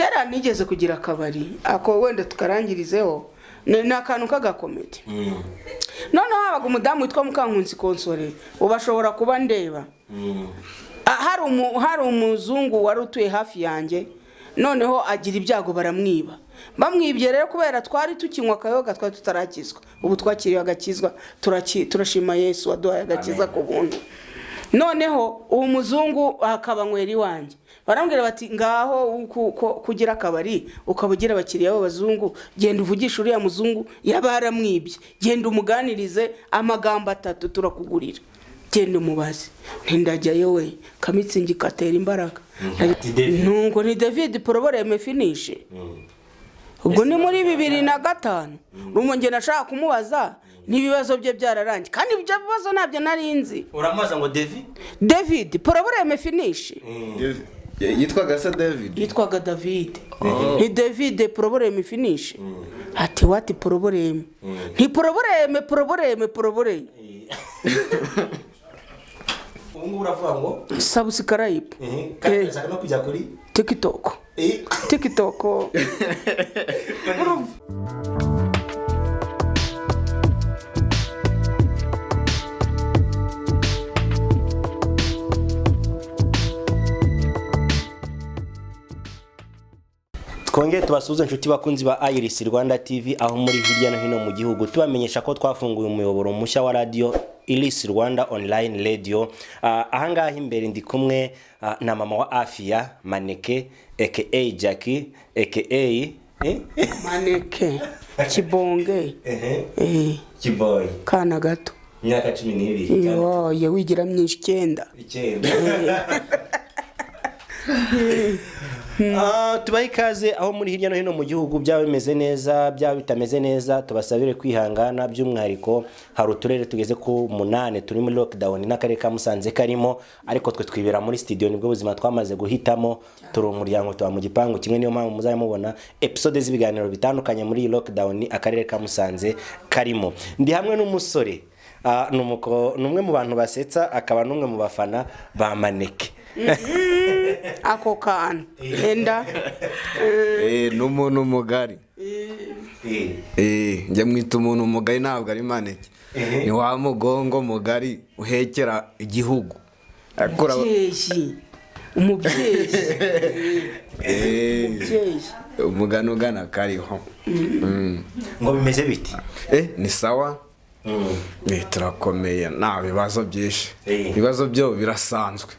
Kera nigeze kugira akabari, ako wenda tukarangirizeho, ni akantu k'agakomedi. Noneho habaga umudamu witwa Mukankunsi Konsore, ubu ashobora kuba ndeba. Hari umuzungu wari utuye hafi yanjye, noneho agira ibyago baramwiba. Bamwibye rero, kubera twari tukinywa akayoga, twari tutarakizwa. Ubu twakiriye agakizwa, turashima Yesu waduhaye agakiza ku buntu. Noneho uwo muzungu akaba anywera iwanjye, barambwira bati: "Ngaho kugira akabari ukaba ugira abakiriya b'abazungu, genda uvugishe uriya muzungu yaba yaramwibye, genda umuganirize amagambo atatu turakugurira, genda umubaze." Ntindajyayo we, kamitsingi katera imbaraga. Ati David. Nungo ni "David, problème finish". Ubwo ni muri 2005. Urumva njye nashaka kumubaza n'ibibazo bye byararangiye, kandi ibyo bibazo ntabyo nari nzi. Uramubaza ngo David? "David, problème finish." Yitwaga se David? Yitwaga David. Ni "David, problème finish." Ati: "What problem?" Nti: "Problème, problème, problème." Ubu ngubu uravuga ngo Subscribe. Kandi urashaka no kujya kuri TikTok. TikTok. Urumva? Twongere tubasuhuze, inshuti bakunzi ba Iris Rwanda TV aho muri hirya no hino mu gihugu, tubamenyesha ko twafunguye umuyoboro mushya wa radio Iris Rwanda Online Radio. Ahangaha imbere ndi kumwe na mama wa Afia Maneke, aka Jackie, aka Maneke kibonge. Kiboy. Kana gato. Imyaka 12. Yoye, wigira myinshi, 9. 9. Tubahe ikaze aho muri hirya no hino mu gihugu, byaba bimeze neza, byaba bitameze neza, tubasabire kwihangana. By'umwihariko hari uturere tugeze ku munani turi muri lockdown, n'akarere ka Musanze karimo, ariko twe twibera muri studio, nibwo buzima twamaze guhitamo. Turi umuryango, tuba mu gipangu kimwe, niyo mpamvu muzajya mubona episode z'ibiganiro bitandukanye muri iyi lockdown akarere ka Musanze karimo. Ndi hamwe n'umusore, ni umwe mu bantu basetsa, akaba n'umwe mu bafana ba Maneke. Ako kantu enda. Ni umuntu mugari. Njya mwita umuntu mugari, ntabwo ari Maneke, ni wa mugongo mugari uhekera igihugu. Umubyeyi, umubyeyi. Umubyeyi. Umugani ugana kariho. Ngo bimeze biti? Ni sawa. Turakomeye, nta bibazo byinshi. Ibibazo byo birasanzwe.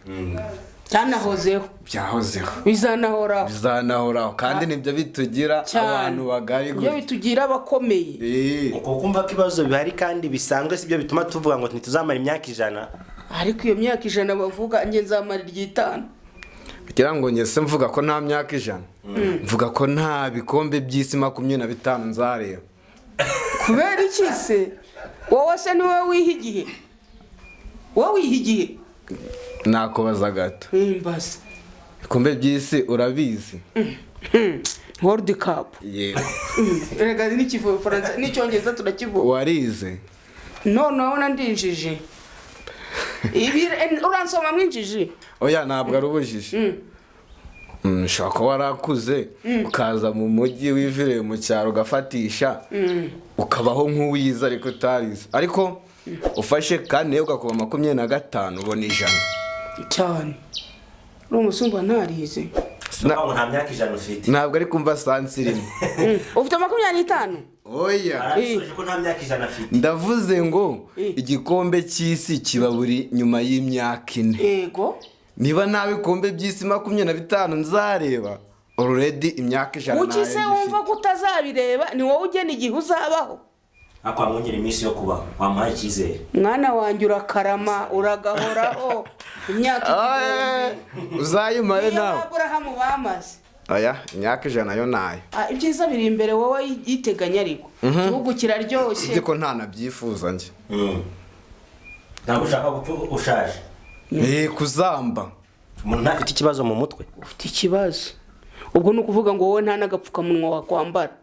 Cyanahozeho. Byahozeho. Bizanahoraho. Bizanahoraho, kandi nibyo bitugira Cyane. abantu bagari Ibyo gutya. bitugira abakomeye. Uko kumva ko ibibazo bihari kandi bisanzwe, sibyo bituma tuvuga ngo ntituzamara imyaka 100? Ariko iyo myaka 100 bavuga, njye nzamara iry'itanu. Kugira ngo njye se mvuga ko nta myaka 100, mvuga ko nta bikombe by'isi 25 nzareba. Kubera iki se? Wowe se ni wowe wiha igihe? Wowe wiha igihe? Nakubaza gato. Mbaza. Ibikombe by'isi urabizi? World Cup. Yego. Erega n'ikifaransa n'icyongereza turakivuga. Warize? Noneho ndinjije ibi, uransoma mwinjiji. Oya, ntabwo ari ubujiji. Ushobora kuba warakuze ukaza mu mujyi, wiviriye mu cyaro, ugafatisha, ukabaho nk'uwize ariko utarize, ariko ufashe kandi nawe ugakuba 25 ubona 100. Cyane, uri umusumba ntarize. Ngo nta myaka 100 ufite. Ntabwo ari kumva sansi irimo. Ufite 25? Oya. Arabisubije ko nta myaka 100 afite. Ndavuze ngo igikombe cy'isi kiba buri nyuma y'imyaka 4. Yego. Niba nta bikombe by'isi 25 nzareba, already imyaka 100 Kuki se ntayo wumva ngifite. ko utazabireba? Ni wowe ugena igihe uzabaho. Ariko wamwongera iminsi yo kubaho, wamuhaye icyizere. Mwana wanjye, urakarama, uragahoraho imyaka 1000. Uzayimare Niyo nawe. Aburahamu bamaze. Oya, imyaka 100 yo nayo. Ibyiza biri imbere, wowe yiteganya, ariko igihugu kiraryoshye. Usibye ko nta nabyifuza njye. Ntabwo ushaka gupfa ushaje? Kuzamba. Umuntu ntafite ikibazo mu mutwe. Ufite ikibazo. Ubwo ni ukuvuga ngo wowe nta n'agapfukamunwa wakwambara.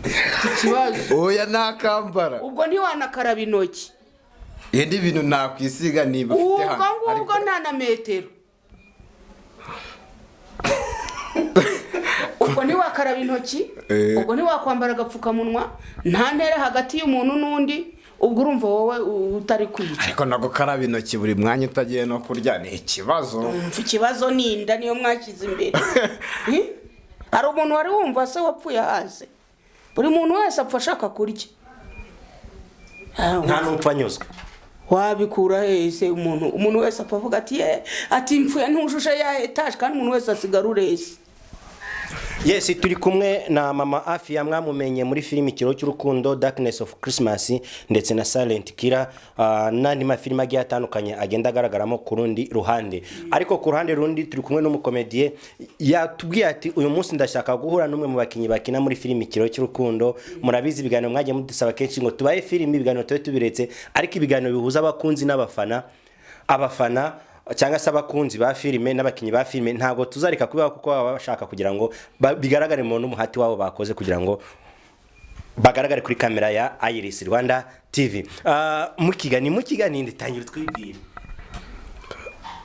Ufite ikibazo. Oya, ntakambara. Ubwo ntiwanakaraba intoki. Ibindi bintu nakwisiga niba ufite Ubwo hano ngubwo nta na metero. Ubwo ntiwakaraba intoki, ubwo ntiwakwambara agapfukamunwa, nta ntera hagati y'umuntu n'undi, ubwo urumva wowe utari kwica. Ariko no gukaraba intoki buri mwanya utagiye no kurya ni ikibazo. Umva, ikibazo ni inda, niyo mwashyize imbere. Eh? Hari umuntu wari wumva se wapfuye ahaze? Buri muntu wese apfa ashaka kurya. Ah, Nta n'upfa anyuzwe. Wabikura hese? Umuntu wese apfa avuga ati ye, ati mpfuye ntujuje ya etaje, kandi umuntu wese asigara urese. Yes, turi kumwe na mama Afia, mwamumenye muri filimi Ikiro cy'Urukundo, Darkness of Christmas ndetse na Silent Killer, n'andi mafilimi agiye atandukanye agenda agaragaramo ku rundi ruhande. Ariko ku ruhande rundi turi kumwe n'umukomediye. Yatubwiye ati: "Uyu munsi ndashaka guhura n'umwe mu bakinnyi bakina muri filimi Ikiro cy'Urukundo." Murabizi, ibiganiro mwagiye mudusaba kenshi ngo tubahe filimi, ibiganiro tube tubiretse, ariko ibiganiro bihuza abakunzi n'abafana, abafana cyangwa se abakunzi ba filime n'abakinnyi ba filime, ntabwo tuzareka kubibaha, kuko baba bashaka kugira ngo bigaragare mu n'umuhati wabo bakoze kugira ngo bagaragare kuri kamera ya Iris Rwanda TV. Mukigani mukigani, tangira twibwire.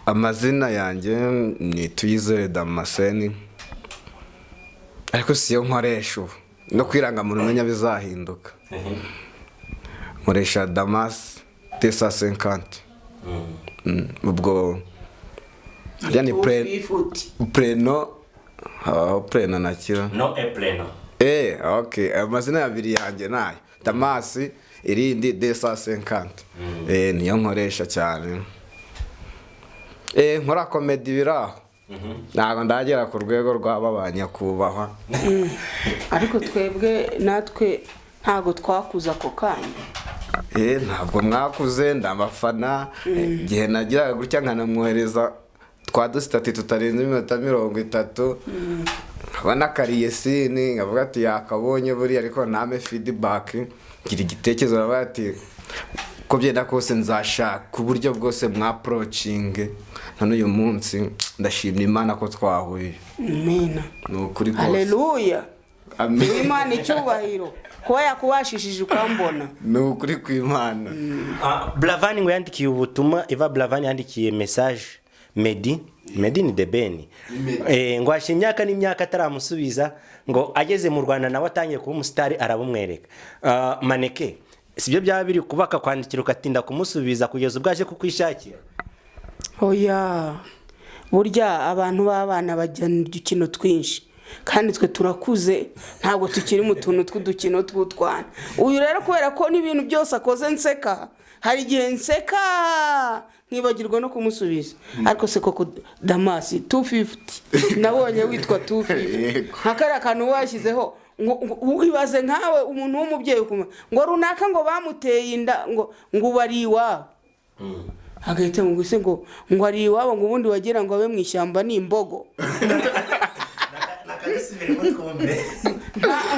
Amazina yanjye ni Tuyizere Damascene, ariko siyo nkoresha ubu, no kwirangamuntu umenya bizahinduka. Nkoresha Damas 250. Ubwo harya ni Ifuti. Prénom, habaho prénom na kira. No e prénom. Ok, amazina abiri yanjye nayo Damasi, irindi 250. Niyo nkoresha cyane. Nkora comedy biraho, ntabwo ndagera ku rwego rw'aba ba nyakubahwa. Ariko twebwe natwe ntabwo twakuze ako kanya. Ntabwo mwakuze, ndabafana. Igihe nagiraga gutya nkanamwohereza twa dusitati tutarenze iminota 30, nkabona kariye sini, nkavuga ati yakabonye buriya, ariko ntame feedback. Ngira igitekerezo, aravuga ati uko byenda kose nzashaka uburyo bwose mwapproachinge. None uyu munsi ndashimira Imana ko twahuye. Amena. Ni ukuri kose. Haleluya. Amen. Imana icyubahiro kuba yakubashishije ukambona. Ni ukuri kw'Imana. Bravani ngo yandikiye ubutumwa, Eva Bravani yandikiye message Meddy. Meddy ni The Ben. Ngo hashize imyaka n'imyaka ataramusubiza, ngo ageze mu Rwanda nawe atangiye kuba umusitari arabumwereka. Maneke sibyo byaba biri kuba akakwandikira ugatinda kumusubiza kugeza ubwo aje kukwishakira? Oya, burya abantu b'abana bajyana udukino twinshi, kandi twe turakuze, ntabwo tukiri mu tuntu tw'udukino tw'utwana. Uyu rero kubera ko n'ibintu byose akoze nseka, hari igihe nseka nkibagirwa no kumusubiza. Ariko se koko Damasi 250, nabonye witwa 250. Yego. Nka kariya kantu washyizeho ngo ibaze nkawe umuntu w'umubyeyi ngo runaka ngo bamuteye inda, ngo ubu ari iwabo, agahita ngo se ngo ari iwabo, ngo ubundi wagira ngo abe mu ishyamba ni imbogo.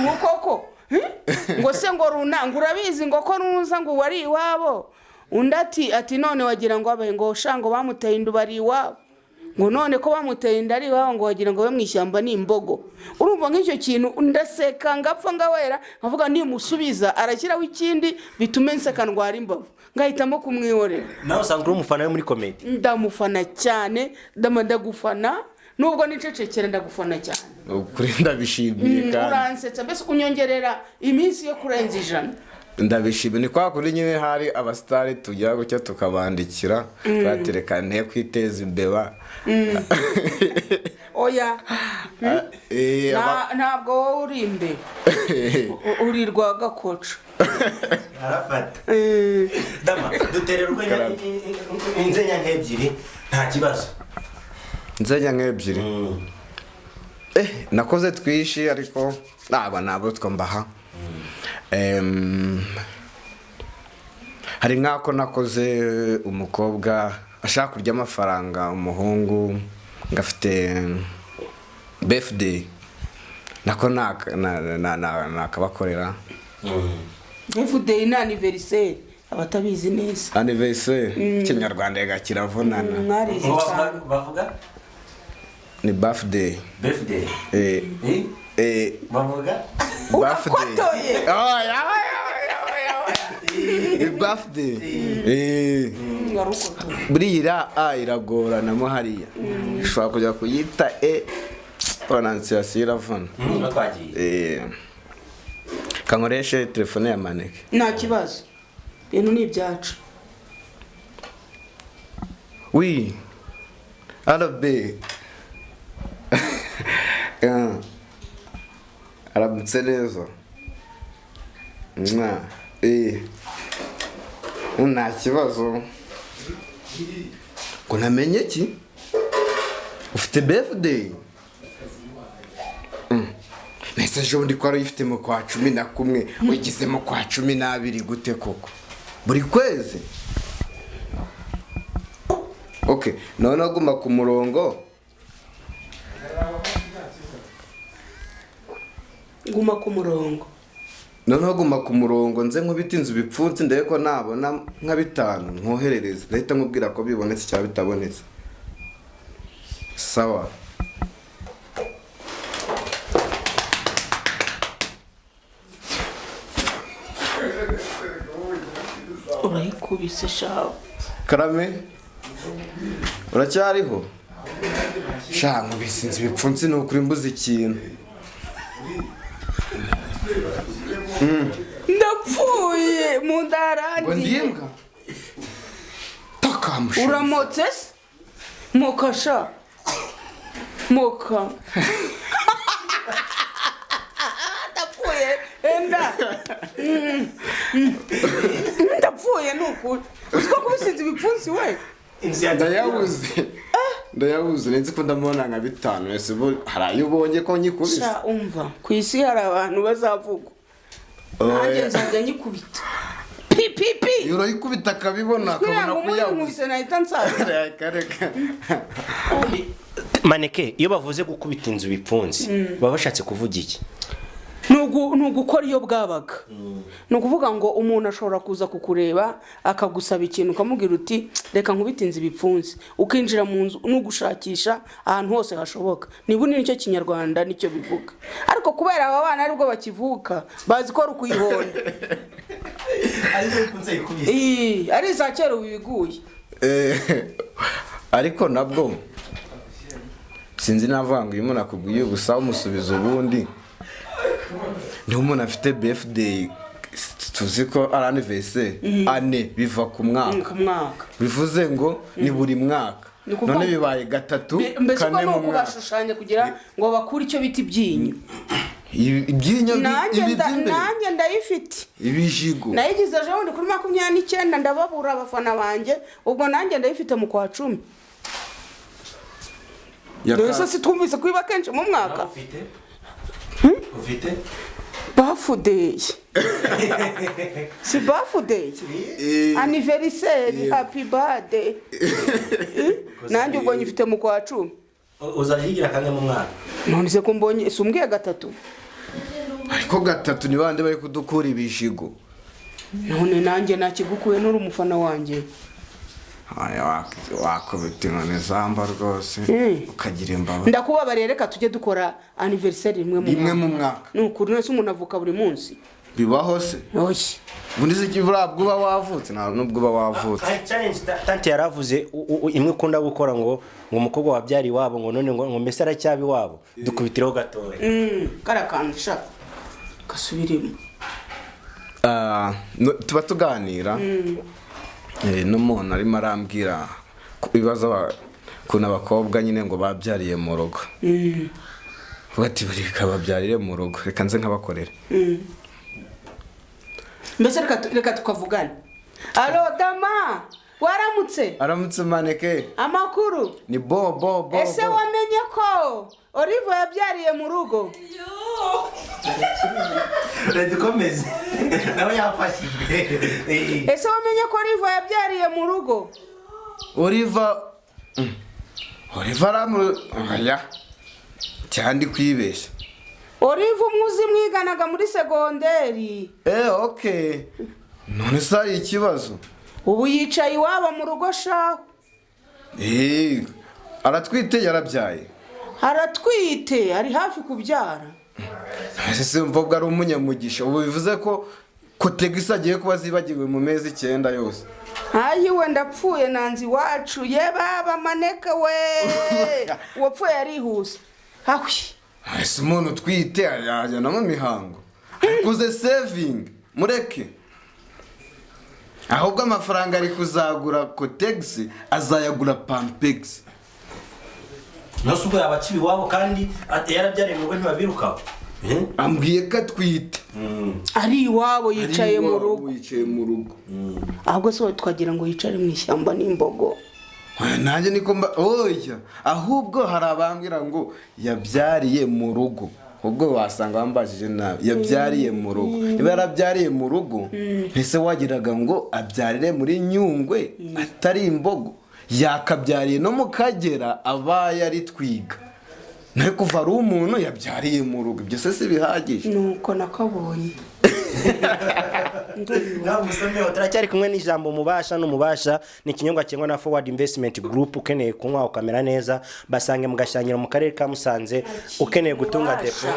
Ngo koko, ngo se ngo runa ngo urabizi ngo ko nuza ngo ubu ari iwabo. Undi ati none wagira ngo abe ngo sha ngo bamuteye inda ubu ari iwabo, ngo none ko bamuteye inda ari iwabo, ngo wagira ngo abe mu ishyamba ni imbogo. Urumva nk'icyo kintu ndaseka ngapfa ngawera, nkavuga nimusubiza arashyiraho ikindi bitume nseka ndwara imbavu, ngahitamo kumwihorera. Nawe usanzwe uri umufana we muri comedy? Ndamufana cyane. Dama, ndagufana nubwo nicecekera, ndagufana cyane. Ni ukuri ndabishimiye kandi. Uransetsa, mbese unyongerera iminsi yo kurenza 100. Ndabishimiye. Ni kwa kuri nyine hari abasitari tujya gutya tukabandikira, turatereka nte kwiteza imbeba. Oya. Ntabwo wowe uri imbere, uri rwagakoco. Arafata. Dama, duterera urwenya, inzenya nk'ebyiri nta kibazo. Nzenya nk'ebyiri? Nakoze twishi, ariko ntabwo ntabwo two mbaha. Hari nk'ako nakoze, umukobwa ashaka kurya amafaranga umuhungu ngo afite birthday, nako nakabakorera. Birthday ni anniversaire, abatabizi neza. Anniversaire, Ikinyarwanda rega kiravunana. Mwarize Ngo cyane. Bavuga Ni birthday. Birthday. Bavuga Birthday. Urakotoye. Oya, oya, oya, oya, oya. Ni birthday. Warukotoye. Buriya a iragoranamo hariya, ushobora kujya kuyita e. Prononciation iravuna. Twagiye. Kankoreshe telefone ya maneke. Nta kibazo, ibintu ni ibyacu. Oui. Allo B. Aramutse neza. Mwa. Nta kibazo. Ngo namenye ki? Ufite birthday? Nese ejo bundi ko wari uyifite mu kwa 11, wigize mu kwa 12 gute koko? Buri kwezi? Okay, noneho guma ku murongo. Guma ku murongo. Noneho guma ku murongo, nze nkubite inzu bipfunsi, ndebe ko nabona nka bitanu nkoherereza, ndahita nkubwira ko bibonetse cyangwa bitabonetse. Sawa. Urayikubise shawe. Karame, uracyariho? Sha, nkubise inzu ibipfunsi, ni ukuri mbuze ikintu. Ndapfuye mu Ngo ndarangiye. ndimbwa takamusha. Uramotse se? Moka sha, moka, ndapfuye enda. Ndapfuye ni ukuri, uzi ko kubisinza ibipfunsi we. Inzu yanjye. Ndayabuze, ndayabuze, nzi ko ndamubona nka bitanu. Ese ubu hari ayo ubonye ko nyikubise? Sha, umva, ku isi hari abantu bazavugwa, nanjye nzajya nyikubita pi pi pi. Iyo urayikubita akabibona, Kugira akabona ngo ko umunsi yabuze. nkubise nahita nsaza. Reka reka. Maneke, iyo bavuze gukubita inzu bipfunsi baba bashatse kuvuga iki? Ni ugukora iyo bwabaga. Ni ukuvuga ngo umuntu ashobora kuza kukureba akagusaba ikintu, ukamubwira uti: "Reka nkubite inzu ibipfunsi." Ukinjira mu nzu n'ugushakisha ahantu hose hashoboka. Niba nicyo Kinyarwanda nicyo bivuga, ariko kubera aba bana aribwo bakivuka, bazi ko ari ukuyihonda. Ariko bipfunsi ayikubise. Ii, ari iza kera, ubu biguye. Ariko nabwo sinzi, navuga ngo iyo umuntu akubwiye ubusa umusubiza ubundi. Niba umuntu afite birthday, tuzi ko ari anniversaire ane biva ku mwaka. Ku mwaka. Bivuze ngo ni buri mwaka. Ni ukuvuga None ngo- bibaye gatatu, Mbese ubwo kane ni mu mwaka. ukubashushanya kugira ngo bakure icyo bita ibyinyo. Ibyinyo Nanjye ibi by'imbere. Nanjye ndayifite. Ibijigo. Nayigize ejo bundi kuri 29, ndababura abafana banjye. Ubwo nanjye ndayifite mu kwa 10. Dore se twumvise kubiba kenshi mu mwaka. Ufite, ufite. Birthday, si birthday, anniversaire, happy birthday. Nanjye ubwo nyifite mu kwa 10. Uzajya uyigira kamwe mu mwaka? None se ko mbonye si umbwiye gatatu? Ariko gatatu ni bande bari kudukura ibijigo? None nanjye nakigukuye, n'uri umufana wanjye. Aya, wakubita inkoni zamba rwose, ukagira imbabazi. Ndakubabariye, reka tujye dukora anniversaire rimwe mu Rimwe mwaka. mu mwaka. Ni ukuri, none se umuntu avuka buri munsi? Bibaho se? Oya. Ubundi se buriya bwo uba wavutse, nta nubwo uba wavutse. Hari challenge tante yaravuze imwe ukunda gukora, ngo umukobwa wabyara iwabo, ngo none ngo mbese aracyaba iwabo. Dukubitireho gatoya. Kariya kantu sha, gasubiremo. Ah, tuba tuganira n'umuntu arimo arambwira ku ibibazo ukuntu abakobwa nyine ngo babyariye mu rugo. Bati reka babyarire mu rugo, reka nze nkabakorera. Mbese reka tukavugana. Allo dama, waramutse? Aramutse maneke. Amakuru? Ni bo bo bo. Ese bo. wamenye ko Olive yabyariye mu rugo? Reka dukomeze, nawe yafashijwe. Ese wamenye ko Olive yabyariye mu rugo? Oliva. Oliva aramu oya, cyandi kwibeshya. Olive umwe uzi mwiganaga muri segonderi. Okay, none se hari ikibazo? Ubu yicaye iwabo mu rugo shaho. Aratwite, yarabyaye? Aratwite, ari hafi kubyara. Ese se mvuga ari umunyamugisha ubu, bivuze ko kotegisi agiye kuba zibagiwe mu mezi 9 yose. Ayiwe, ndapfuye, nanze iwacu ye baba maneke we, uwapfuye yarihuse. Ahwi. Ese umuntu utwite yajya no mu mihango? Akuze saving, mureke. Ahubwo amafaranga ari kuzagura Kotex, azayagura Pampers. Nose ubwo yaba akiba iwabo kandi yarabyariye mu rugo, ntibabirukaho? Ambwiye ko atwite. Ari iwabo, yicaye mu Ari iwabo, rugo. Yicaye mu rugo. Ahubwo se wowe twagira ngo yicare mu ishyamba n'imbogo? Oya, nanjye niko mba. Oya, ahubwo hari abambwira ngo yabyariye mu rugo. Ubwo wasanga bambajije nabi. Yabyariye mu rugo, niba yarabyariye mu rugo, ese wagiraga ngo abyarire muri Nyungwe atari imbogo? Yakabyariye no mu Kagera abaye ari twiga nawe. Kuva ari umuntu yabyariye mu rugo, ibyo se si bihagije? Nuko nakabonye. Nawe musomeho. Turacyari kumwe n'ijambo Mubasha n'Umubasha. Ni ikinyobwa cyengwa na Forward Investment Group. Ukeneye kunywa ukamera neza, basange mu Gashangiro mu karere ka Musanze. Ukeneye gutunga depo,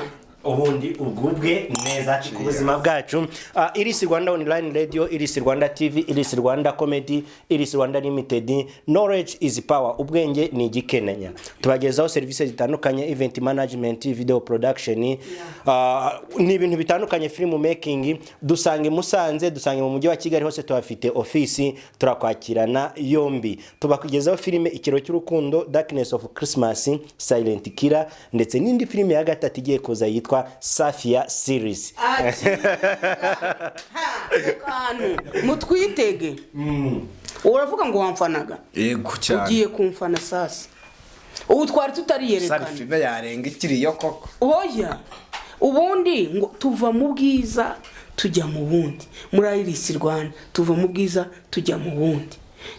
ubundi ugubwe neza ku buzima bwacu. Iris Rwanda Online Radio, Iris Rwanda TV, Iris Rwanda Comedy, Iris Rwanda Limited. Knowledge is power, ubwenge ni igikenenya. Tubagezaho serivisi zitandukanye: event management, video production, ni ibintu bitandukanye, film making. Dusange Musanze, dusange mu mujyi wa Kigali, hose tuhafite ofisi, turakwakirana yombi. Tubakugezaho filime Ikiro cy'Urukundo, Darkness of Christmas, Silent Killer, ndetse n'indi filime ya gatatu igiye kuza yitwa Safia Series. Kantu mutwitege. Uravuga ngo wamfanaga? Yego, cyane. Ugiye kumfana sasa. Ubu twari tutariyerekana. Sari filime yarenga ikiriyo koko? Oya, ubundi ngo tuva mu bwiza tujya mu bundi. Muri Iris Rwanda tuva mu bwiza tujya mu bundi.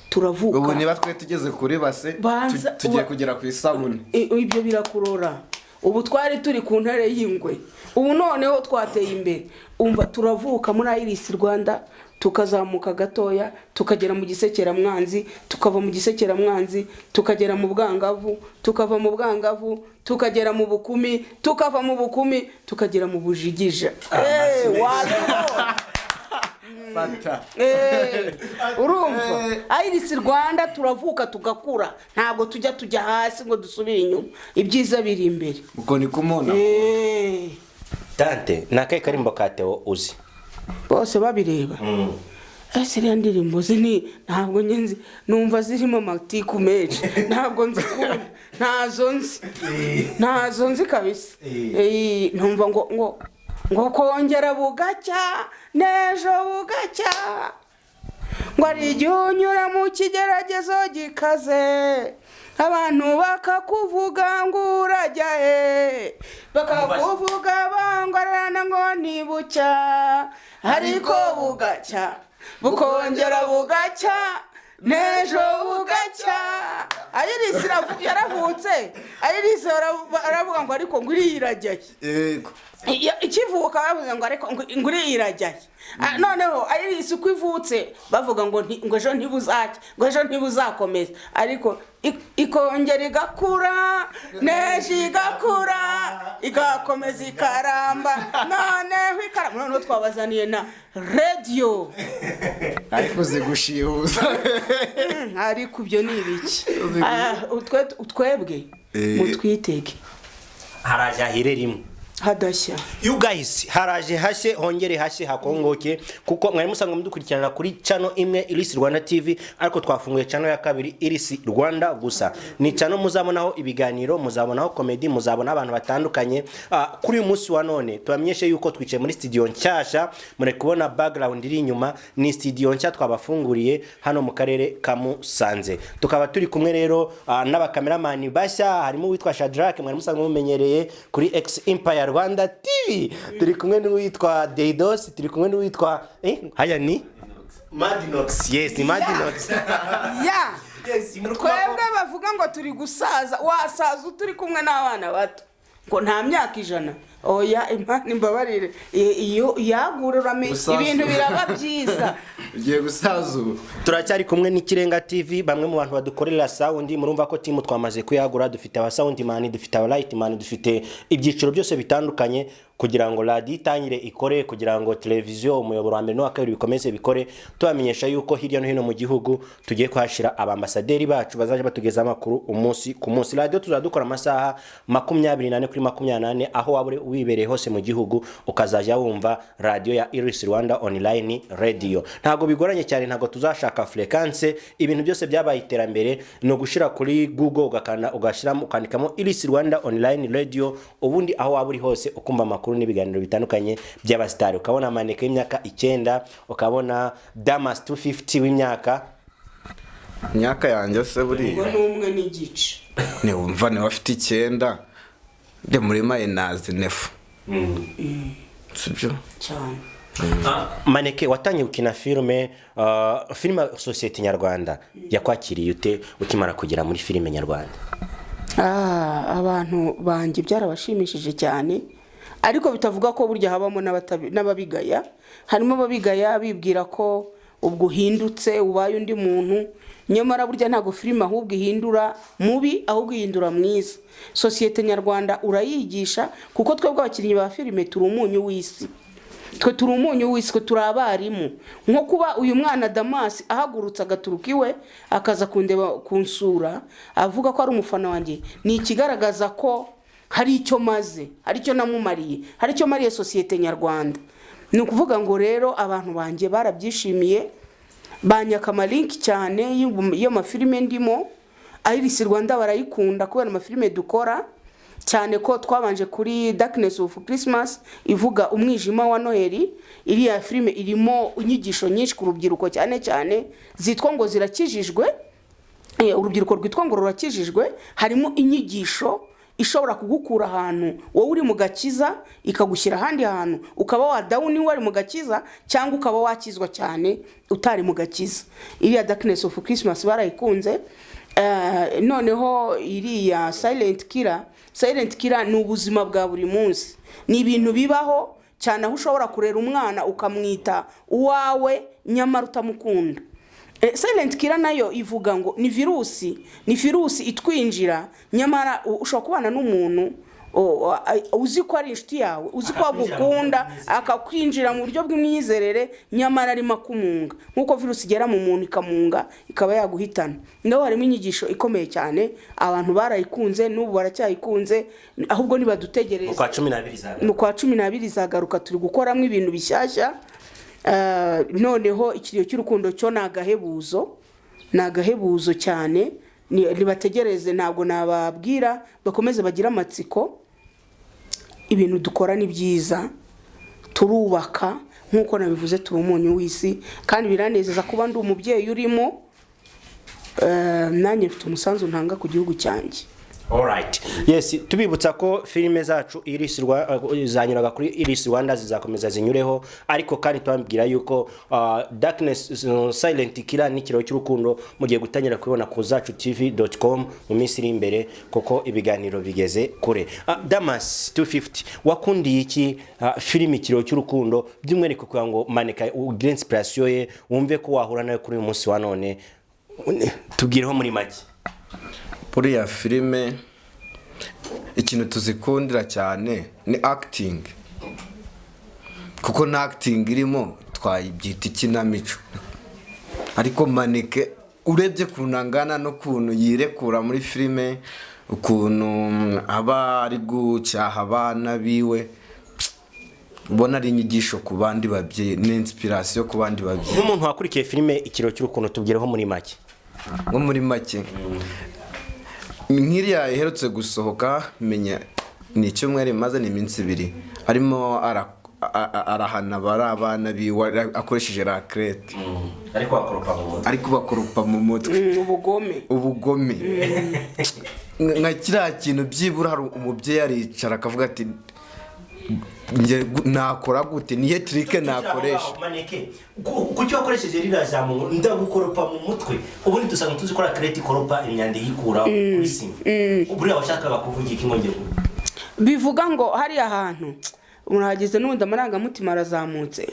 Turavuka. Ubu niba twe tugeze kuri base, tugiye kugera ku isabune. Ibyo birakurora. Ubu twari turi ku ntare y'ingwe, ubu noneho twateye imbere. Umva, turavuka muri Iris Rwanda, tukazamuka gatoya tukagera mu gisekeramwanzi, tukava mu gisekeramwanzi tukagera mu bwangavu, tukava mu bwangavu tukagera mu bukumi, tukava mu bukumi tukagera mu bujigija. Wabibona. Fata. Urumva, Iris Rwanda turavuka tugakura, ntabwo tujya hasi ngo dusubire inyuma. Ibyiza biri imbere. Uko niko umuntu Tante, ni akahe karimbo ka Theo uzi? Bose babireba. Ese iriya ndirimbo ni ntabwo njye nzi, numva zirimo amatiku menshi, ntabwo nzikunda, ntazo nzi, ntazo nzi kabisa. Numva ngo kongera bugacya n'ejo bugacya, ngo ari igihe unyura mu kigeragezo gikaze, abantu bakakuvuga ngo urajya he, bakakuvuga bongorerana ngo ntibucya, ariko bugacya, bukongera bugacya n'ejo bugacya. Iris yaravutse, Iris aravuga ngo ariko ngo iriya irajya he? Yego. Ikivuka bavuze ngo ariko ngo iriya irajya he? Noneho Iris uko ivutse bavuga ngo ngo ejo ntibuzajya, ngo ejo ntibuzakomeza, ariko ikongera igakura n'ejo igakura, igakomeza ikaramba, noneho ikaramba. Noneho twabazaniye na radiyo. Ariko uzi gushihuza. Ariko ibyo ni ibiki? Twebwe mutwitege. Haraje hahire rimwe. Hadashya. You guys, haraje hashye, hongere hashye hakongoke, kuko mwari musanzwe mudukurikirana kuri channel imwe, Iris Rwanda TV, ariko twafunguye channel ya kabiri, Iris Rwanda gusa. Ni channel muzabonaho ibiganiro, muzabonaho comedy, muzabona abantu batandukanye. Kuri uyu munsi wa none tubamenyeshe yuko twicaye muri studio nshyashya. Muri kubona background iri inyuma, ni studio nshya twabafunguriye hano mu karere ka Musanze. Tukaba turi kumwe rero n'abakameramani bashya, harimo uwitwa Shadrack mwari musanzwe mumenyereye kuri X Empire Rwanda TV, turi kumwe n'uwitwa Deidos, turi kumwe n'uwitwa haya ni Madinox, yes, ni Madinox. Ya. Yes, muri kubona ko- Twebwe bavuga ngo turi gusaza, wasaza turi kumwe n'abana bato, ngo nta myaka 100. Oya, Imana imbabarire. Iyo yagura uramenye Gusaza. ibintu biraba byiza. Ugiye gusaza ubu. Turacyari kumwe n'Ikirenga TV, bamwe mu bantu badukorera sound. Murumva ko team twamaze kuyagura, dufite aba sound man, dufite aba light man, dufite ibyiciro byose bitandukanye kugira ngo radiyo itangire ikore, kugira ngo televiziyo umuyoboro wa mbere n'uwa kabiri bikomeze bikore. Tubamenyesha yuko hirya no hino mu gihugu tugiye kuhashyira abambasaderi bacu bazajya batugezaho amakuru umunsi ku munsi. Radiyo tuzajya dukora amasaha 24 kuri 24, aho waba uri wibereye hose mu gihugu ukazajya wumva radiyo ya Iris Rwanda Online Radio. Ntabwo bigoranye cyane, ntabwo tuzashaka fréquence, ibintu byose byabaye iterambere. Ni ugushyira kuri Google, ugakanda, ugashyiramo, ukandikamo Iris Rwanda Online Radio, ubundi aho waba uri hose ukumva amakuru n'ibiganiro bitandukanye by'abasitari, ukabona Maneke y'imyaka 9, ukabona Damas 250 w'imyaka Imyaka yanjye se Ubwo buriya ni 1.5. Niwumva niba afite 9, ndi muri minus neuf, sibyo? Cyane. Maneke, watangiye gukina filime, filime sosiyete nyarwanda yakwakiriye ute ukimara kugera muri filime nyarwanda? Ah, abantu banjye byarabashimishije cyane, ariko bitavuga ko burya habamo n'ababigaya. Harimo ababigaya bibwira ko ubwo uhindutse ubaye undi muntu, nyamara burya ntabwo filime ahubwo ihindura mubi, ahubwo ihindura mwiza. Sosiyete nyarwanda urayigisha, kuko twebwe abakinnyi ba filime turi umunyu w'isi. Twe turi umunyu w'isi, twe turi abarimu. Nko kuba uyu mwana Damasi ahagurutse agaturuka iwe akaza kundeba, kunsura, avuga ko ari umufana wanjye, ni ikigaragaza ko hari icyo maze, hari icyo namumariye, hari icyo mariye sosiyete nyarwanda. Ni ukuvuga ngo rero abantu banjye barabyishimiye, banyaka ama link cyane y'amafilime ndimo. Iris Rwanda barayikunda kubera amafilime dukora, cyane ko twabanje kuri Darkness of Christmas, ivuga umwijima wa Noheli. Iriya filime irimo inyigisho nyinshi ku rubyiruko, cyane cyane zitwa ngo zirakijijwe. Urubyiruko rwitwa ngo rurakijijwe, harimo inyigisho ishobora kugukura ahantu wowe uri mu gakiza ikagushyira ahandi hantu, ukaba wa down wari mu gakiza, cyangwa ukaba wakizwa cyane utari mu gakiza. Iriya Darkness of Christmas barayikunze. Noneho iriya Silent Killer, Silent Killer ni ubuzima bwa buri munsi, ni ibintu bibaho cyane, aho ushobora kurera umwana ukamwita uwawe nyamara utamukunda. Silent Killer nayo ivuga ngo ni virusi, ni virusi itwinjira, nyamara ushobora kubana n'umuntu uzi ko ari inshuti yawe, uzi ko agukunda, akakwinjira mu buryo bw'imyizerere, nyamara arimo akumunga, nk'uko virusi igera mu muntu ikamunga ikaba yaguhitana. Naho harimo inyigisho ikomeye cyane, abantu barayikunze, n'ubu baracyayikunze. Ahubwo nibadutegereze. Mu kwa 12 zawe. Mu kwa 12 izagaruka, turi gukoramo ibintu bishyashya. Noneho Ikiriyo cy'Urukundo cyo ni agahebuzo, ni agahebuzo cyane. Nibategereze, ntabwo nababwira, bakomeze bagire amatsiko. Ibintu dukora ni byiza, turubaka, nk'uko nabivuze, turi umunyu w'isi, kandi biranezeza kuba ndi umubyeyi urimo. Nanjye mfite umusanzu ntanga ku gihugu cyanjye. Alright. Yes, tubibutsa ko filime zacu Iris zanyuraga kuri Iris Rwanda zizakomeza zinyureho, ariko kandi tubabwira yuko Darkness, Silent Killer n'Ikiraro cy'Urukundo mugiye gutangira kubibona ku zacu tv.com mu minsi iri imbere, kuko ibiganiro bigeze kure. Damas 250, wakundiye iki filime Ikiraro cy'Urukundo, by'umwihariko kugira ngo Maneka ugire inspiration ye, wumve ko wahura nawe kuri uyu munsi wa none? Tubwireho muri make. Buriya filime ikintu tuzikundira cyane ni acting, kuko nta acting irimo twayibyita ikinamico. Ariko Maneke urebye ukuntu angana n'ukuntu yirekura muri filime, ukuntu aba ari gucyaha abana biwe, ubona ari inyigisho ku bandi babyeyi, ni inspiration ku bandi babyeyi. Nk'umuntu wakurikiye filime Ikiraro cy'Urukundo, tubwireho muri make. Nko muri make, nk'iriya iherutse gusohoka, menya ni icyumweru imaze, ni iminsi 2, arimo arahana bari abana biwe akoresheje raclette. Ariko wakoropa mu mutwe. Ari kubakoropa mu mutwe. Ubugome. Ubugome nka kiriya kintu, byibura hari umubyeyi aricara akavuga ati: "Njye nakora gute? Nihe trick nakoresha?" Maneke, kuki wakoresheje ririya jambo ngo ndagukoropa mu mutwe? Ubundi dusanga tuzi ko raclette ikoropa imyanda iyikura kuri sima. Buriya washakaga kuvuga iki ngo njye Bivuga ngo hariya hantu murahageze, n'ubundi amarangamutima arazamutse.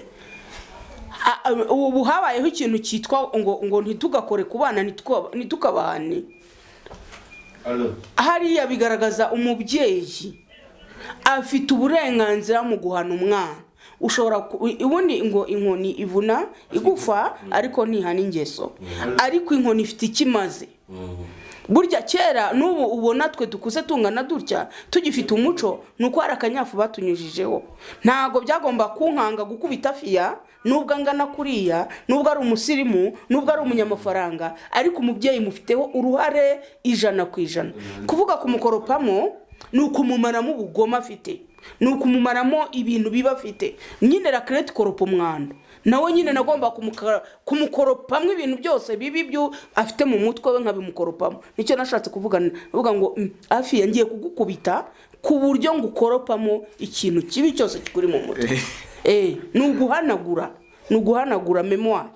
Ubu habayeho ikintu cyitwa ngo ntitugakore ku bana, ntitukabahane. Hariya bigaragaza umubyeyi afite uburenganzira mu guhana umwana. Ushobora ubundi ngo inkoni ivuna igufa ariko ntihana ingeso, ariko inkoni ifite icyo imaze. Burya kera, n'ubu ubona twe dukuze tungana dutya tugifite umuco, ni uko hari akanyafu batunyujijeho. Ntabwo byagomba kunkanga gukubita fiya, nubwo angana kuriya, nubwo ari umusirimu, nubwo ari umunyamafaranga, ariko umubyeyi mufiteho uruhare 100%. Kuvuga kumukoropamo ni ukumumaramo ubugome afite, ni ukumumaramo ibintu biba afite nyine. Raclette ikoropa umwanda, nawe nyine nagomba kumukoropamo ibintu byose bibi byo afite mu mutwe we, nkabimukoropamo. Nicyo nashatse kuvuga, kuvuga ngo hafi ngiye kugukubita ku buryo ngukoropamo ikintu kibi cyose kikuri mu mutwe. Ni uguhanagura, ni uguhanagura mémoire,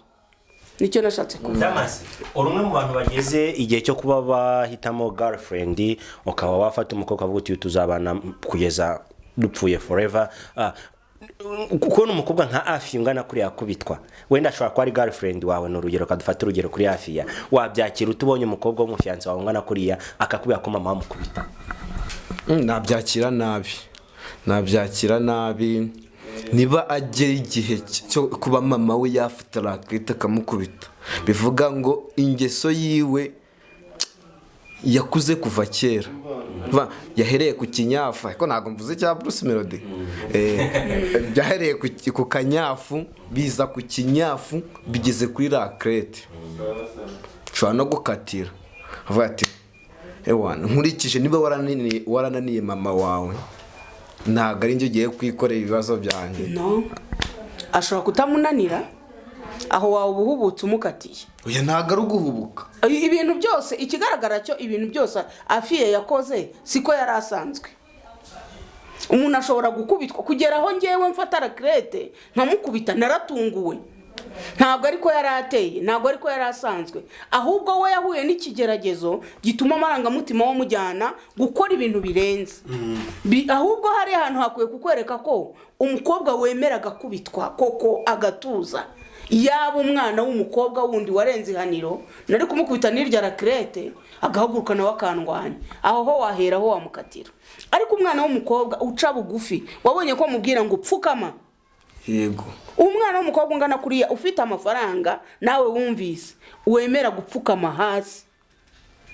nicyo nashatse kuvuga. Damas, uri umwe mu bantu bageze igihe cyo kuba bahitamo girlfriend, ukaba wafata umukobwa ukavuga uti tuzabana kugeza dupfuye, forever. Kubona umukobwa nka Afiya ungana kuriya akubitwa, wenda ashobora kuba ari girlfriend wawe, ni urugero, kadufate urugero kuri Afiya, wabyakira utubonye umukobwa w'umufiancé wawe ungana kuriya akakubwira ko mama wamukubita? Nabyakira nabi, nabyakira nabi. Niba agera igihe cyo kuba mama we yafata raclette akamukubita, bivuga ngo ingeso yiwe yakuze kuva kera. Yahereye ku kinyafu, ariko ntabwo mvuze cya Bruce Melody. Byahereye ku kanyafu, biza ku kinyafu, bigeze kuri raclette. Ushobora no gukatira avuga ati ewa, nkurikije niba warananiye mama wawe, ntabwo ari njye ugiye kwikorera ibibazo byanjye. No, ashobora kutamunanira, aho wawe uba uhubutse umukatiye. Oya, ntabwo ari uguhubuka. Ibintu byose, ikigaragara cyo, ibintu byose Afiye yakoze siko yari asanzwe. Umuntu ashobora gukubitwa kugera aho ngewe mfata raclette nkamukubita, naratunguwe. Ntabwo ariko yari ateye, ntabwo ariko yari asanzwe, ahubwo we yahuye n'ikigeragezo gituma amarangamutima wamujyana gukora ibintu birenze. Ahubwo hari ahantu hakwiye kukwereka ko umukobwa wemera agakubitwa koko agatuza, yaba umwana w'umukobwa wundi warenze ihaniro, nari kumukubita n'irya raclette agahaguruka nawe akandwanya, aho ho wahera ho wamukatira. Ariko umwana w'umukobwa uca bugufi, wabonye ko mubwira ngo pfukama. Yego. Umwana w'umukobwa ungana kuriya ufite amafaranga, nawe wumvise, wemera gupfukama hasi,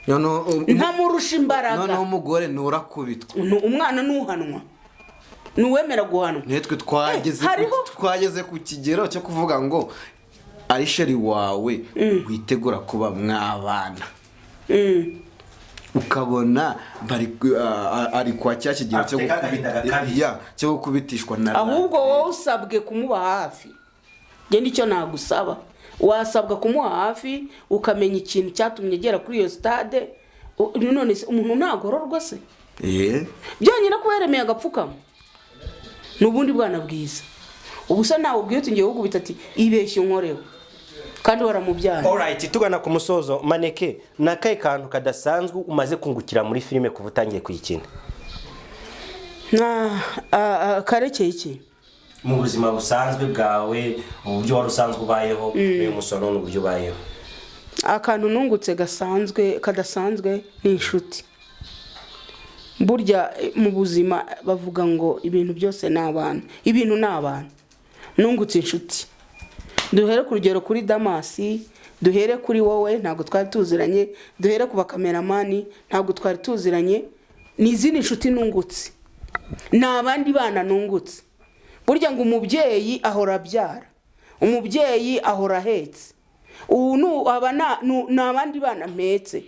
noneho ntamurusha imbaraga. Noneho umugore nturakubitwa. Umwana nuhanwa ni uwemera guhanwa. Natwe twageze twageze ku kigero cyo kuvuga ngo ari chéri wawe witegura kuba mwabana, ukabona bari ari kwa cya kigero cyo Afite kagahinda gukubita gakabije. Ya, cyo gukubitishwa na Ahubwo wowe usabwe kumuba hafi. Njye icyo nagusaba, wasabwa kumuha hafi, ukamenya ikintu cyatumye agera kuri iyo stade. None se umuntu ntagororwa se? Byonyine kuba yaremeye agapfukama ni ubundi bwana bwiza. Ubu se nawe ubwiye uti ngiye kugubita, ati ibeshye unkoreho kandi waramubyaye. Alright, tugana ku musozo, Maneke, ni akahe kantu kadasanzwe umaze kungukira muri filime kuva utangiye kuyikina? Karekeye iki? Mu buzima busanzwe bwawe, uburyo wari usanzwe ubayeho, uyu musoro n'uburyo ubayeho. Akantu nungutse gasanzwe, kadasanzwe, ni inshuti. Burya mu buzima bavuga ngo ibintu byose ni abantu, ibintu ni abantu. Nungutse inshuti. Duhere ku rugero kuri Damasi, duhere kuri wowe, ntabwo twari tuziranye, duhere ku bakameramani, ntabwo twari tuziranye. Ni izindi nshuti nungutse, ni abandi bana nungutse. Burya ngo umubyeyi ahora abyara, umubyeyi ahora ahetse. Ubu aba ni abandi bana mpetse,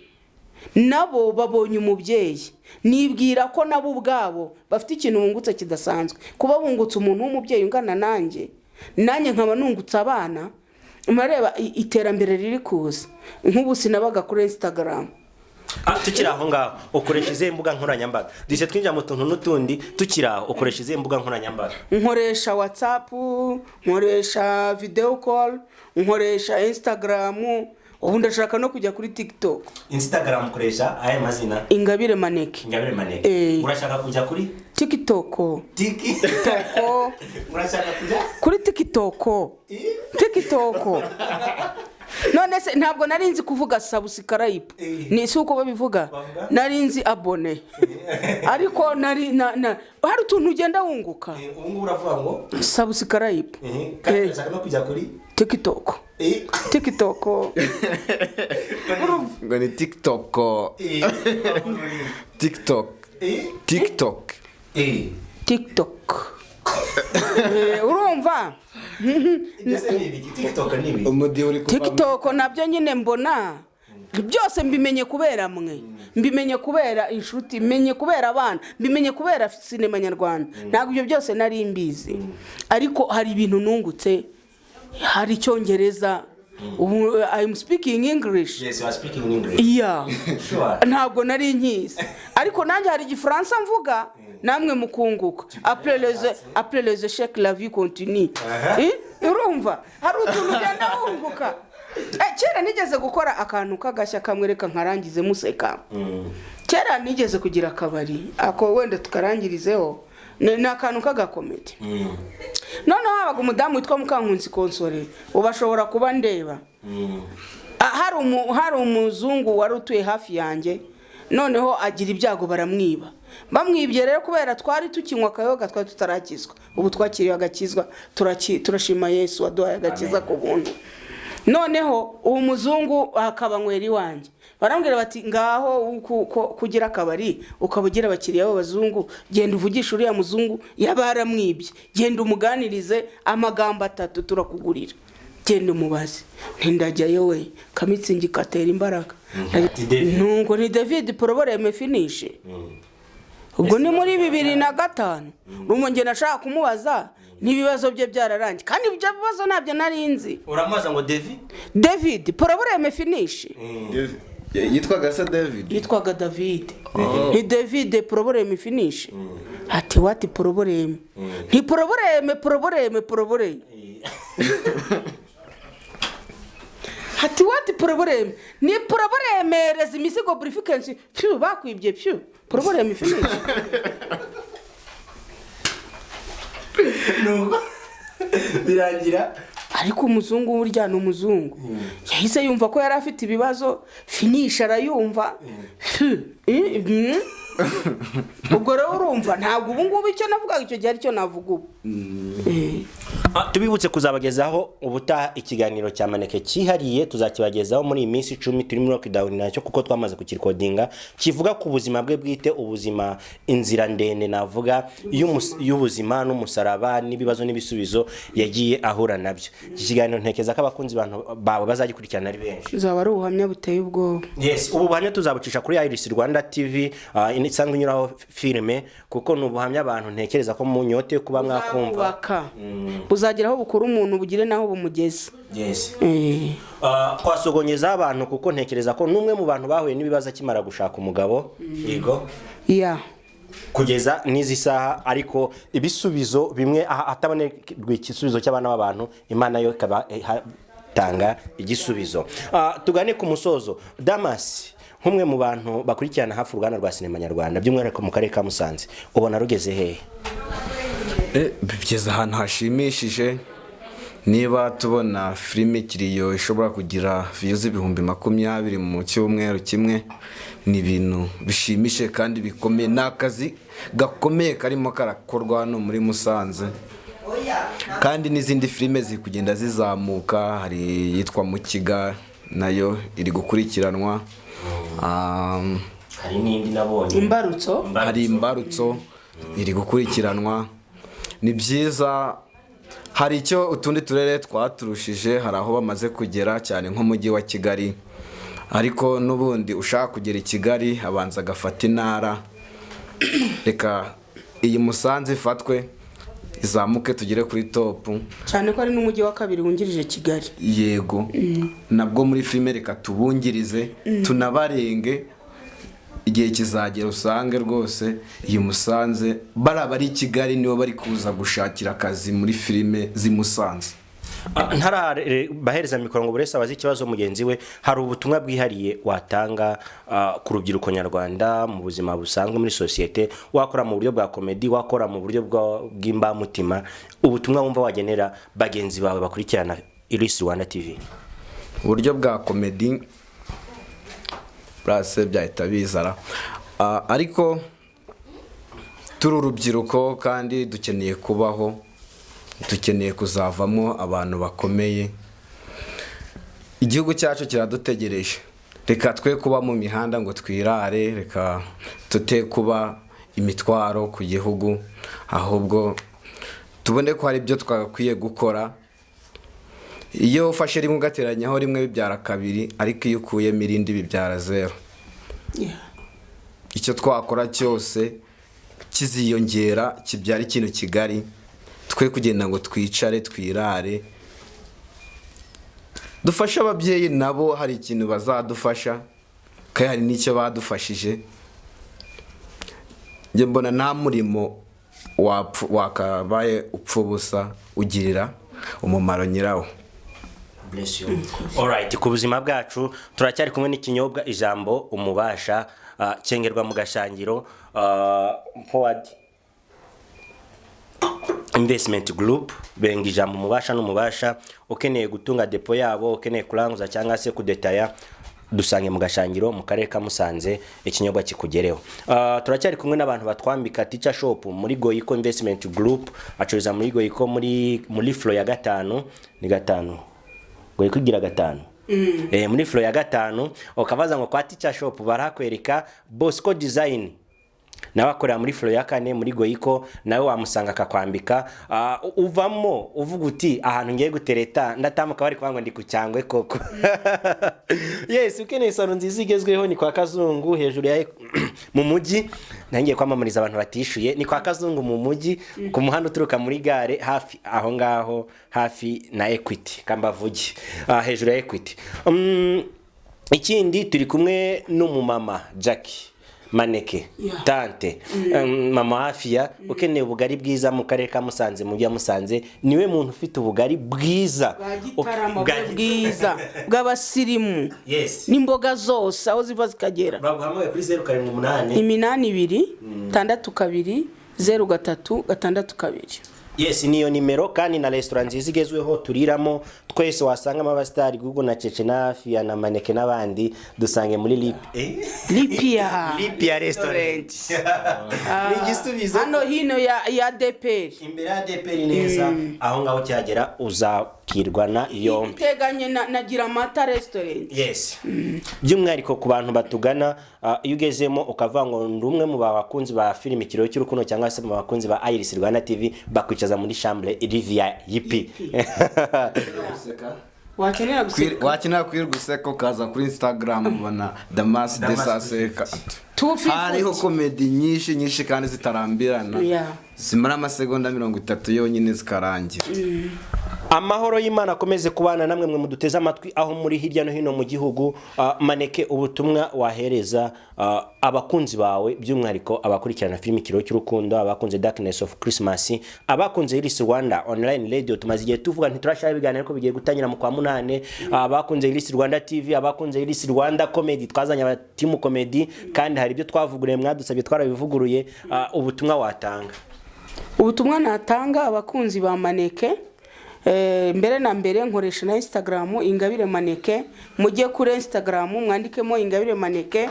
nabo babonye umubyeyi. Nibwira ko nabo ubwabo bafite ikintu bungutse kidasanzwe, kuba bungutse umuntu w'umubyeyi ungana nanjye, nanjye nkaba nungutse abana. Murareba iterambere riri kuza. Nk'ubu sinabaga kuri Instagram. Tukiri aho ngaho, ukoresha izihe mbuga nkoranyambaga? Duhise twinjira mu tuntu n'utundi. Tukiri aho, ukoresha izihe mbuga nkoranyambaga? Nkoresha WhatsApp, nkoresha video call, nkoresha Instagram, ubu ndashaka no kujya kuri TikTok. Instagram ukoresha aya mazina? Ingabire Maneke. Ingabire Maneke. Urashaka kujya kuri TikTok. Tiki. Toko. Murashaka kujya Kuri TikTok. TikTok. None se ntabwo nari nzi kuvuga subscribe? Ni si uko babivuga? Bavuga? Nari nzi abone, ariko nari na hari utuntu ugenda wunguka. Ubu ngubu uravuga ngo Subscribe. Kandi urashaka no kujya kuri TikTok. TikTok. Ngo ni TikTok, TikTok, TikTok. TikTok. Urumva? Mbese ni ibiki? TikTok ni ibiki? Umudiho uri kuva. TikTok nabyo nyine mbona byose mbimenye kubera mwe, mbimenye kubera inshuti, mbimenye kubera abana, mbimenye kubera sinema nyarwanda. Ntabwo ibyo byose nari mbizi, ariko hari ibintu nungutse. Hari Icyongereza ubu, I'm speaking English. Yes, you are speaking in English. Yeah. Sure. Ntabwo nari nkizi, ariko nanjye hari Igifaransa mvuga namwe mukunguka. Après les échecs, la vie continue. Eh? Urumva hari utuntu ugenda wunguka. Kera nigeze gukora akantu k'agashya kamwe, reka nkarangize museka. Kera nigeze kugira akabari, ako wenda tukarangirizeho, ni akantu k'agakomedi. Noneho habaga umudamu witwa Mukankunsi Konsore, ubu ashobora kuba ndeba. Hari umuzungu wari utuye hafi yanjye, noneho agira ibyago baramwiba. Bamwibye rero, kubera twari tukinywa akayoga, twari tutarakizwa. Ubu twakiriye agakizwa, turashima Yesu waduhaye agakiza ku buntu. Noneho uwo muzungu akaba anywera iwanjye. Barambwira bati: "Ngaho kugira akabari ukaba ugira abakiriya b'abazungu, genda uvugishe uriya muzungu yaba yaramwibye, genda umuganirize amagambo atatu turakugurira, genda umubaze." Ntindajyayo we, kamitsingi katera imbaraga. Ati David. Nungo ni David, problème finish. Ubwo ni muri 2005. Urumva njye nashaka kumubaza n'ibibazo bye byararangiye, kandi ibyo bibazo ntabyo nari nzi. Uramubaza ngo David? David, problème finish. Yitwaga se David? Yitwaga David. Ni David, problème finish. Ati: "What problem?" Nti: "Problème, problème, problème." Ati: "What problème?" Ni problème reza imizigo burifikensi pyu bakwibye pyu, problème finish. Nuko birangira? Ariko umuzungu burya ni umuzungu, yahise yumva ko yari afite ibibazo, finish arayumva. Phew, Ubwo rero urumva ntabwo ubu ngubu icyo navugaga icyo gihe aricyo navuga ubu. Tubibutse kuzabagezaho ubutaha ikiganiro cya Maneke cyihariye. Tuzakibagezaho muri iyi minsi 10 turi muri lockdown nacyo, kuko twamaze kukirecordinga, kivuga ku buzima bwe bwite, ubuzima, inzira ndende navuga y'ubuzima n'umusaraba n'ibibazo n'ibisubizo yagiye ahura nabyo. Iki kiganiro ntekereza ko abakunzi bantu bawe bazagikurikirana ari benshi. Buzaba ari ubuhamya buteye ubwoba. Yes, ubu buhamya tuzabucisha kuri Iris Rwanda TV, isanzwe inyuraho filime, kuko ni ubuhamya abantu ntekereza ko mu nyote yo kuba mwakumva. Buzakubaka, buzagera aho bukura umuntu, bugire n'aho bumugeza. Twasogonyeza abantu, kuko ntekereza ko n'umwe mu bantu bahuye n'ibibazo akimara gushaka umugabo, yego, kugeza n'izi saha, ariko ibisubizo bimwe aha atabonerwa igisubizo cy'abana b'abantu, Imana yo ikaba ihatanga igisubizo. Tugane ku musozo. Damas, nk'umwe mu bantu bakurikirana hafi uruganda rwa sinema nyarwanda, by'umwihariko mu karere ka Musanze, ubona rugeze hehe? Bigeze ahantu hashimishije. Niba tubona filime Ikiriyo ishobora kugira views 20,000 mu cyumweru kimwe, ni ibintu bishimishije kandi bikomeye. Ni akazi gakomeye karimo karakorwa hano muri Musanze, kandi n'izindi filime ziri kugenda zizamuka. Hari iyitwa Mukiga, nayo iri gukurikiranwa. Hari n'indi nabonye. Imbarutso. Hari Imbarutso iri gukurikiranwa. Ni byiza. Hari icyo utundi turere twaturushije, hari aho bamaze kugera cyane nk'umujyi wa Kigali, ariko n'ubundi ushaka kugera i Kigali abanza agafata intara. Reka iyi Musanze ifatwe, izamuke, tugere kuri top. Cyane ko ari n'umujyi wa kabiri wungirije Kigali. Yego, nabwo muri filime reka tubungirize tunabarenge. Igihe kizagera usange rwose iyi Musanze bari abari i Kigali nibo bari kuza gushakira akazi muri filime z'i Musanze. Ntara bahereza mikoro ngo buri wese abaze ikibazo mugenzi we, hari ubutumwa bwihariye watanga ku rubyiruko nyarwanda mu buzima busanzwe, muri sosiyete, wakora mu buryo bwa comedy, wakora mu buryo bw'imbamutima, ubutumwa wumva wagenera bagenzi bawe bakurikirana Iris Rwanda TV? Uburyo bwa comedy burase byahita bizara. Ariko turi urubyiruko kandi dukeneye kubaho, dukeneye kuzavamo abantu bakomeye. Igihugu cyacu kiradutegereje. Reka twe kuba mu mihanda ngo twirare, reka tute kuba imitwaro ku gihugu, ahubwo tubone ko hari ibyo twagakwiye gukora. Iyo ufashe rimwe ugateranyaho rimwe bibyara kabiri, ariko iyo ukuyemo irindi bibyara zeru. Icyo twakora cyose kiziyongera kibyara ikintu kigari. Twe kugenda ngo twicare twirare, dufashe ababyeyi, nabo hari ikintu bazadufasha kandi hari n'icyo badufashije. Njye mbona nta murimo wakabaye upfa ubusa, ugirira umumaro nyirawo. Bless you. Alright, ku buzima bwacu turacyari kumwe n'ikinyobwa Ijambo Umubasha, cyengerwa mu Gashangiro, Forward Investment Group benga Ijambo Umubasha n'Umubasha. Ukeneye gutunga depo yabo, ukeneye kuranguza cyangwa se kudetaya, dusange mu Gashangiro mu karere ka Musanze, ikinyobwa kikugereho. Turacyari kumwe n'abantu batwambika, Teacher Shop muri Goico Investment Group, acururiza muri Goico muri floor ya gatanu, ni gatanu, Goico igira gatanu. Muri floor ya gatanu ukabaza ngo kwa Teacher Shop barakwereka. Bosco Design nawe akorera muri floor ya kane muri Goico, nawe wamusanga akakwambika. Uvamo uvuga uti: "Ahantu ngiye gutereta ndatambuka bari kuvuga ngo ndi ku cyangwe koko." Yes, ukeneye salon nziza igezweho ni kwa Kazungu, hejuru ya mu mujyi. Ntangiye kwamamariza abantu batishuye. Ni kwa Kazungu mu mujyi, ku muhanda uturuka muri gare, hafi aho ngaho, hafi na Equity kambavuge, hejuru ya Equity. Ikindi turi kumwe n'umumama Jackie Maneke, tante, mama hafiya. Ukeneye ubugari bwiza mu karere ka Musanze, mu mujyi wa Musanze, niwe muntu ufite ubugari bwiza. Bwa Gitarama bwiza bw'abasirimu n'imboga zose aho ziva zikagera. Baguhamagaye kuri 078 8 2 6 2 0 3 6 2. Yes, niyo nimero. Kandi na resitora nziza igezweho turiramo twese, wasangamo abasitari Google na Cece na Hafiya na Maneke n'abandi, dusange muri Lip Lipia. Lipia Restaurant ni igisubizo. Hano hino ya ADEPR. Imbere ya ADEPR neza aho ngaho, cyagera uzakirwa na yombi. Iteganye na Gira Amata Restaurant. Yes, by'umwihariko ku bantu batugana, iyo ugezemo ukavuga ngo ndi umwe mu bakunzi ba filime Ikiriyo cy'Urukundo cyangwa se mu bakunzi ba Iris Rwanda TV, bakwicaza muri chambre iri VIP. Wakenera guseka. Wakenera kwirirwa useka ukaza kuri Instagram, ubona Damas Desaseka. 250. Hariho comedy nyinshi nyinshi kandi zitarambirana, zimara amasegonda 30 yonyine zikarangira. Amahoro y'Imana akomeze kubana namwe mwe muduteze amatwi aho muri hirya no hino mu gihugu. Maneke, ubutumwa wahereza abakunzi bawe, by'umwihariko abakurikirana filime Ikiriyo cy'Urukundo, abakunze Darkness of Christmas, abakunze Iris Rwanda Online Radio, tumaze igihe tuvuga ntiturashaka ibiganiro ariko bigiye gutangira mu kwa munane, abakunze Iris Rwanda TV, abakunze Iris Rwanda Comedy, twazanye abatimu comedy kandi hari ibyo twavuguruye mwadusabye, twarabivuguruye. Ubutumwa watanga? Ubutumwa natanga abakunzi ba Maneke, mbere na mbere nkoresha na Instagram Ingabire Maneke. Mujye kuri Instagram mwandikemo Ingabire Maneke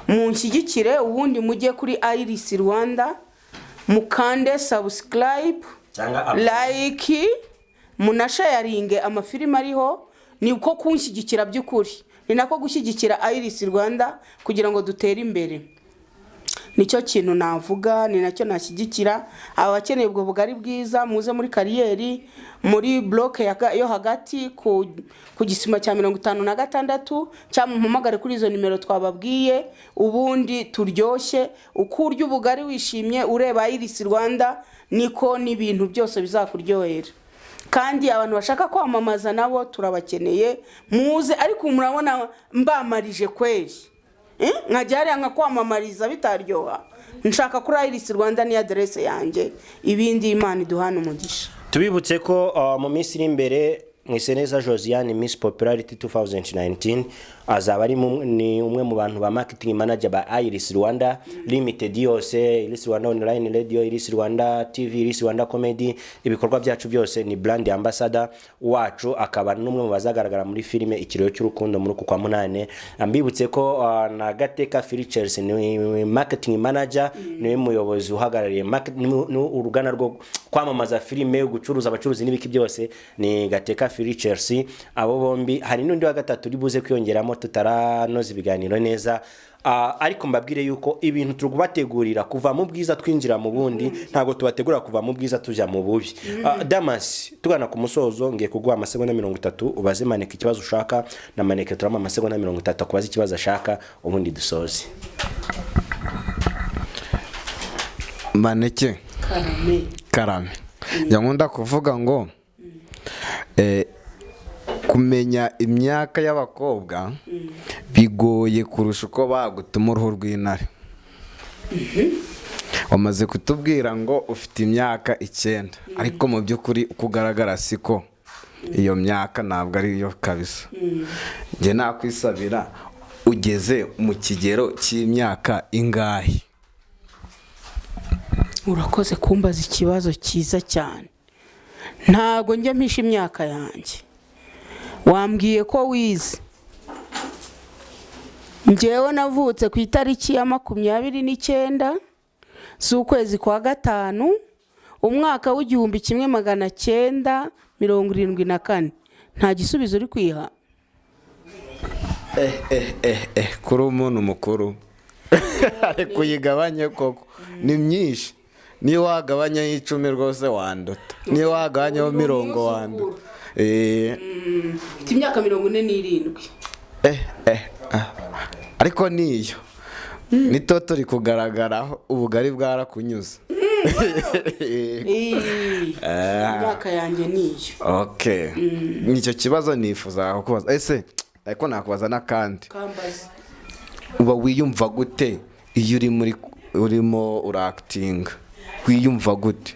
munshyigikire, ubundi mujye kuri Iris Rwanda mukande subscribe Cyangwa like, munasharinge amafilime ariho. Ni uko kunshyigikira by'ukuri, ni nako gushyigikira Iris Rwanda kugira ngo dutere imbere. Nicyo kintu navuga, ni nacyo nashyigikira. Abakeneye ubwo bugari bwiza muze muri kariyeri, muri block yo hagati ku gisima cya 56, cyangwa mumpamagare kuri izo nimero twababwiye, ubundi turyoshye. Uko urya ubugari wishimye ureba Iris Rwanda, niko n'ibintu byose bizakuryohera. Kandi abantu bashaka kwamamaza nabo turabakeneye, muze. Ariko murabona mbamarije kweri. Nkajya hariya nkakwamamariza bitaryoha. Nshaka kuri Iris Rwanda, ni aderese yanjye. Ibindi Imana iduhana umugisha. Tubibutse ko mu minsi iri imbere Mwiseneza Josiane, Miss Popularity 2019, azaba ari ni umwe mu bantu ba marketing manager ba Iris Rwanda Limited yose, Iris Rwanda Online Radio, Iris Rwanda TV, Iris Rwanda Comedy, ibikorwa byacu byose. Ni brand ambassador wacu, akaba n'umwe mu bazagaragara muri filime Ikiriyo cy'Urukundo muri uku kwa munane. Mbibutse ko na Gateka Features ni marketing manager, niwe muyobozi uhagarariye ni uruganda rwo kwamamaza filime, gucuruza, abacuruzi n'ibiki byose, ni Gateka Features. Abo bombi, hari n'undi wa gatatu uri buze kwiyongeramo tutaranoza ibiganiro neza. Ariko mbabwire yuko ibintu turi kubategurira kuva mu bwiza twinjira mu bundi, ntabwo tubategura kuva mu bwiza tujya mu bubi. Damas, tugana ku musozo, ngiye kuguha amasegonda 30 ubaze Maneke ikibazo ushaka, na Maneke turamuha amasegonda 30 akubaze ikibazo ashaka, ubundi dusoze. Maneke. Karame. Karame. Njya nkunda kuvuga ngo kumenya imyaka y'abakobwa bigoye kurusha uko bagutuma uruhu rw'intare. Wamaze kutubwira ngo ufite imyaka 9, ariko mu by'ukuri uko ugaragara siko iyo myaka ntabwo ariyo kabisa. Njye nakwisabira, ugeze mu kigero cy'imyaka ingahe? Urakoze kumbaza ikibazo cyiza cyane. Ntabwo njya mpisha imyaka yanjye. Wambwiye ko wize. Njyewe navutse ku itariki ya 29 z'ukwezi kwa gatanu, umwaka w'1974. Nta gisubizo uri kwiha? Eh eh eh eh, kuri umuntu mukuru ariko uyigabanye koko ni myinshi. Niyo wagabanyaho 10 rwose wanduta, niyo wagabanyaho 40 wanduta. Mfite imyaka 47. Eh eh, ah. Ariko niyo ni toto kugaragaraho ubugari bwarakunyuze. Imyaka yanjye niyo. Okay, nicyo kibazo nifuza kukubaza. Ese ariko nakubaza n'akandi? Kambaza. Uba wiyumva gute iyo uri muri urimo urakitinga? Wiyumva gute?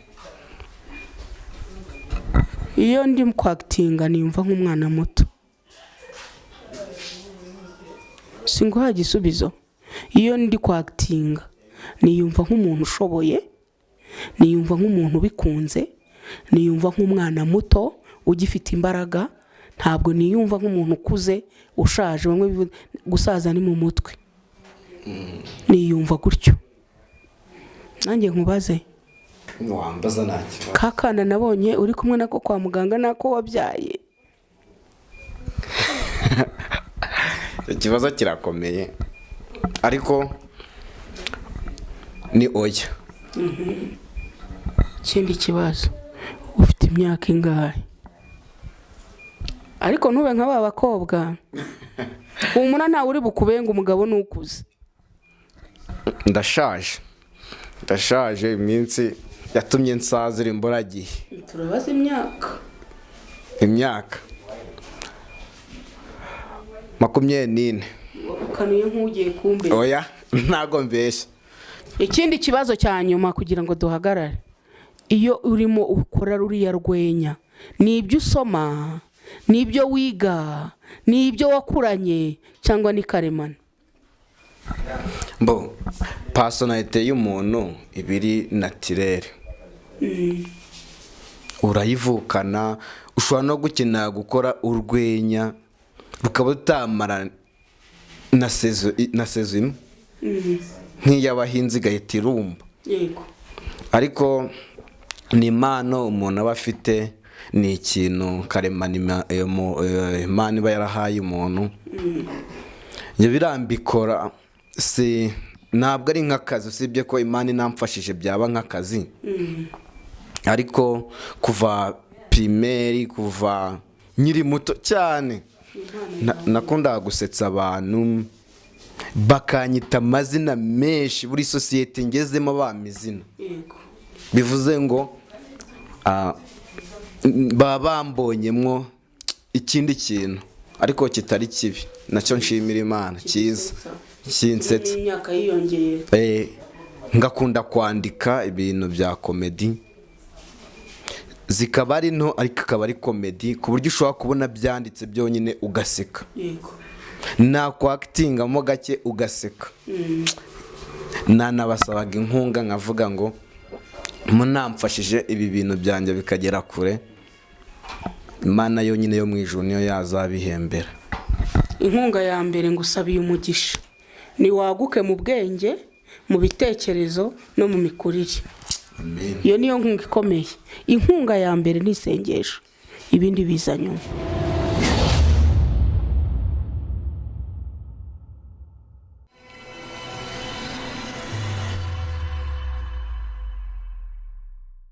Iyo ndi kwakitinga niyumva nk'umwana muto. Singuha igisubizo. Iyo ndi kwakitinga niyumva nk'umuntu ushoboye, niyumva nk'umuntu ubikunze, niyumva nk'umwana muto ugifite imbaraga. Ntabwo niyumva nk'umuntu ukuze ushaje. Bamwe gusaza ni mu mutwe. Niyumva gutyo. Nanjye nkubaze? Wambaza, nta kibazo. Ka kana nabonye uri kumwe nako kwa muganga, nako wabyaye? Icyo kibazo kirakomeye, ariko ni oya. Ikindi kibazo, ufite imyaka ingahe? Ariko ntube nka ba bakobwa. Humura, ntawe uri bukubenga, umugabo ni ukuze. Ndashaje, ndashaje. Iminsi yatumye nsazira imburagihe. Turabaza imyaka. Imyaka 24. Ukanuye nk'ugiye kumbera. Oya, ntago mbeshya. Ikindi kibazo cya nyuma kugira ngo duhagarare: iyo urimo ukora ruriya rwenya, ni ibyo usoma, ni ibyo wiga, ni ibyo wakuranye, cyangwa ni karemano? Mbo personnalité y'umuntu iba iri naturelle, urayivukana. Ushobora no gukina, gukora urwenya rukaba rutamara na saison imwe, nk'iy'abahinzi igahita irumba. Ariko ni impano umuntu aba afite, ni ikintu karemano Imana iba yarahaye umuntu. Ibyo birambikora, si ntabwo ari nk'akazi, usibye ko Imana inamfashije byaba nk'akazi. Ariko kuva primaire, kuva nkiri muto cyane, nakundaga gusetsa abantu, bakanyita amazina menshi. Buri sosiyete ngezemo bampa izina. Bivuze ngo baba bambonyemwo ikindi kintu, ariko kitari kibi, nacyo nshimira Imana, cyiza kinsetsa. N'imyaka yiyongera. Ngakunda kwandika ibintu bya comedy. Zikaba ari nto ariko akaba ari comedy, ku buryo ushobora kubona byanditse byonyine ugaseka. Nakwakitingamo gake ugaseka. Nanabasabaga inkunga, nkavuga ngo munamfashije ibi bintu byanjye bikagera kure, Imana yonyine yo mu ijuru niyo yazabihembera. Inkunga ya mbere ngusabiye umugisha ni waguke mu bwenge, mu bitekerezo no mu mikurire. Iyo niyo nkunga ikomeye. Inkunga ya mbere ni isengesho, ibindi biza nyuma.